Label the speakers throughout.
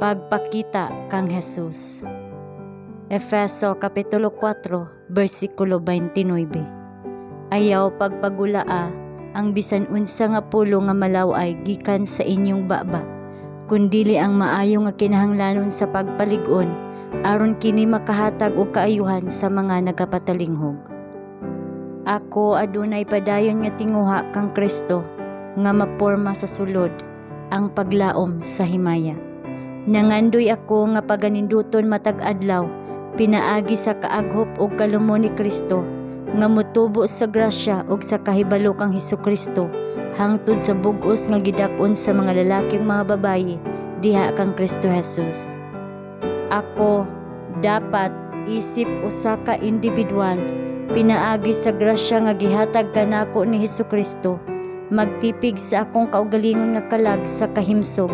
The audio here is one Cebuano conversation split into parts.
Speaker 1: Pagpakita kang Jesus. Efeso Kapitulo 4, versikulo 29. Ayaw pagpagulaa ang bisan unsa nga pulong nga malaw-ay gikan sa inyong baba, kundili ang maayo nga kinahanglanon sa pagpalig-on, aron kini makahatag og kaayuhan sa mga nagapatalinghog. Ako adunay padayon nga tinguha kang Kristo nga maporma sa sulod ang paglaom sa himaya. Nangandoy ako nga paganinduton matag adlaw pinaagi sa kaaghop ug kalumo ni Kristo nga motubo sa grasya ug sa kahibalo kang Hesukristo hangtod sa bug-os nga gidak-on sa mga lalaki ug mga babaye diha kang Kristo Jesus. Ako dapat isip usa ka individual, pinaagi sa grasya nga gihatag kanako ni Hesukristo, magtipig sa akong kaugalingon nga kalag sa kahimsog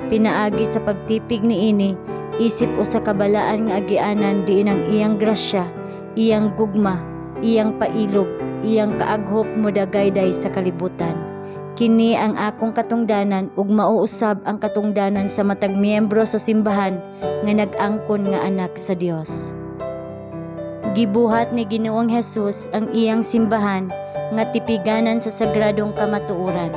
Speaker 1: pinaagi sa pagtipig niini isip usa ka balaan nga agianan diin ang iyang grasya, iyang gugma, iyang pailob, iyang kaaghop modagayday sa kalibutan. Kini ang akong katungdanan ug mao usab ang katungdanan sa matag miyembro sa simbahan nga nag-angkon nga anak sa Dios. Gibuhat ni Ginoong Jesus ang iyang simbahan nga tipiganan sa sagradong kamatuoran.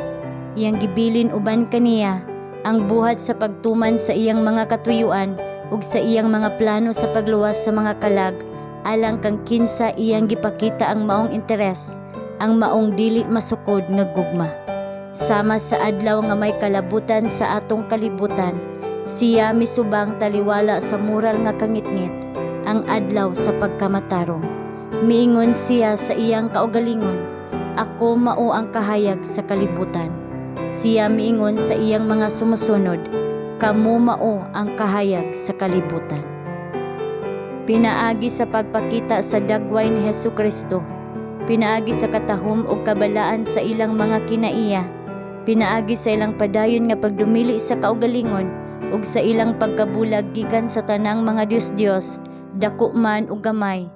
Speaker 1: Iyang gibilin uban kaniya ang buhat sa pagtuman sa iyang mga katuyuan ug sa iyang mga plano sa pagluwas sa mga kalag alang kang kinsa iyang gipakita ang maong interes, ang maong dili masukod nga gugma. Sama sa adlaw nga may kalabutan sa atong kalibutan, siya misubang taliwala sa moral nga kangitngit, ang adlaw sa pagkamatarong. Miingon siya sa iyang kaugalingon, "Ako mao ang kahayag sa kalibutan." Siya miingon sa iyang mga sumusunod, "Kamo mao ang kahayag sa kalibutan." Pinaagi sa pagpakita sa dagway ni Hesus Kristo, pinaagi sa katahom ug kabalaan sa ilang mga kinaiya, pinaagi sa ilang padayon nga pagdumili sa kaugalingon ug sa ilang pagkabulag gikan sa tanang mga dios-dios, dako man o gamay,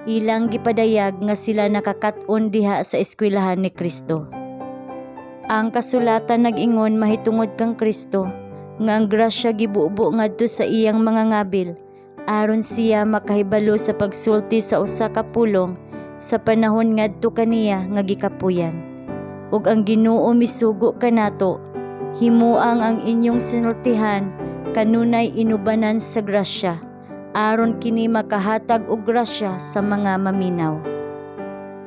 Speaker 1: ilang gipadayag nga sila nakakat-on diha sa eskwelahan ni Kristo. Ang kasulatan nag-ingon mahitungod kang Kristo nga ang grasya gibubo ngadto sa iyang mga ngabil aron siya makahibalo sa pagsulti sa usa ka pulong sa panahon ngadto kaniya nga gikapuyan. Ug ang Ginoo misugo kanato, "Himuang ang inyong sinultihan kanunay inubanan sa grasya aron kini makahatag og grasya sa mga maminaw."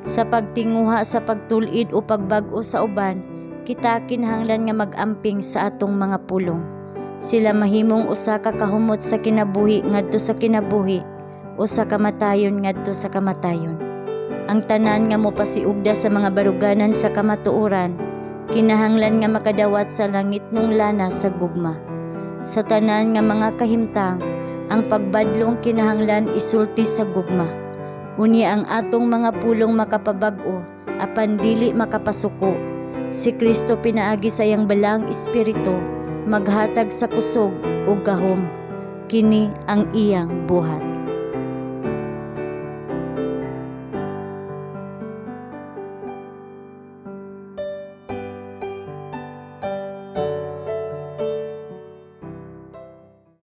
Speaker 1: Sa pagtinguha sa pagtul-id o pagbag-o sa uban, kita kinahanglan nga mag-amping sa atong mga pulong. Sila mahimong usa ka kahumot sa kinabuhi ngadto sa kinabuhi o sa kamatayon ngadto sa kamatayon. Ang tanan nga mopasiugda sa mga baruganan sa kamatuoran kinahanglan nga makadawat sa langitnong lana sa gugma. Sa tanan nga mga kahimtang, ang pagbadlong kinahanglan isulti sa gugma. Unya ang atong mga pulong makapabag-o apan dili makapasuko. Si Kristo, pinaagi sa iyang Balaang Espiritu, maghatag sa kusog ug gahom. Kini ang iyang buhat.